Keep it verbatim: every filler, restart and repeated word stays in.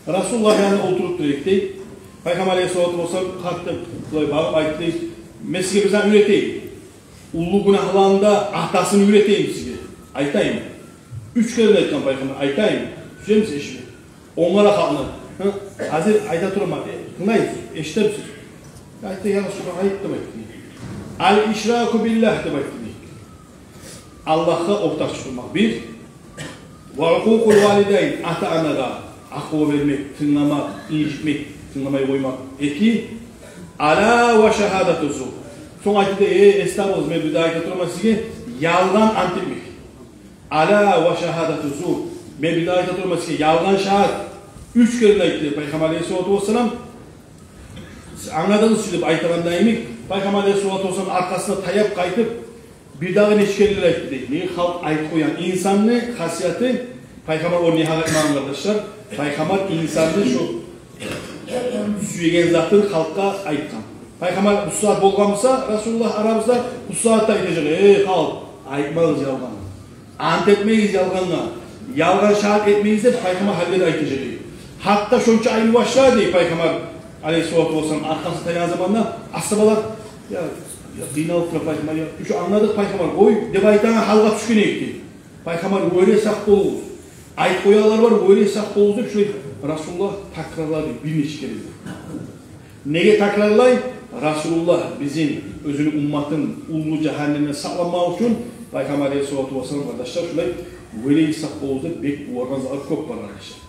Расулуллагь янына олтуруп тура эди дей. Пайхаммар алейгьиссалату вассалам гьатта булай багъып айтды дей: «Мен сизге бир зат уьйретейим. Уллу гюнагьланы да атасын уьйретейим сизге. Айтайым». Уьч керен айтгъан пайхаммар: «Айтайым». Сюемисиз эшитме? Онгара халкъны. Гьа? Гьазир айта тураман, э, тынглайсыз, эшитемисиз? Айтды: «Я Расулуллагь, айт», — деп айтды дей. «Ал-ишраку биллагь», — деп айтды дей. Аллагьгъа ортакъчы къурмакъ бир. «Ва укъукъул валидайн», ата-анагъа акъуба бермек, тынгламакъ, инжитмек, тынгламай къоймакъ эки. «Ала ва шагьадату зур». Сонг айтды дей: «Э, эс табыгъыз, мен бир де айта тураман сизге, ялгъан ант этмек». «Ала ва шагьадату зур». Мен бир де айта тураман сизге, ялгъан шагьат. Уьч керен айтды дей пайхаммар алейгьиссалату вассалам. Сиз англадыгъыз чы деп айтагъанда йимик, пайхаммар алейгьиссалату вассалам аркъасына таяп къайтып, бирдагъы нече керенлер айтды дей. Неге халкъ айтып къоягъан. Инсанны хасияты, пайхаммар ону негьакъ айтмагъан, къардашлар. Пайхаммар инсанны шу сюеген затын халкъгъа айтгъан. Пайхаммар бу сагьат болгъан буса, Расулуллагь арабызда, бу сагьатда айтажакъ: «Эй, халкъ, айтмагъыз ялгъанны. Ант этмегиз ялгъангъа. Ялгъан шагьат этмегиз», — деп пайхаммар гьалледе айтажакъ эди. Гьатта шонча айлы башлар дей пайхаммар алейгьиссалату вассалам аркъасын таягъан заманда асгьабалар: «Я, я, къыйналып тура пайхаммар, я, уьч англадыкъ пайхаммар, къой», — деп айтагъан гьалгъа тюшген эди дей. Пайхаммар: «Оьре сакъ болугъуз. Айтып къоягъанлар бар, оьре сакъ болугъуз», — деп шулай Расулуллагь такрарлады бир нече керен. Неге такрарлай? Расулуллагь бизин, оьзюню умматын уллу жагьаннемден сакъламакъ учун. Пайхаммар алейгьиссалату вассалам, къардашлар, шулай «Оьре сакъ болугъуз» деп бек бугъаргъан затлар кёп бар, къардашлар.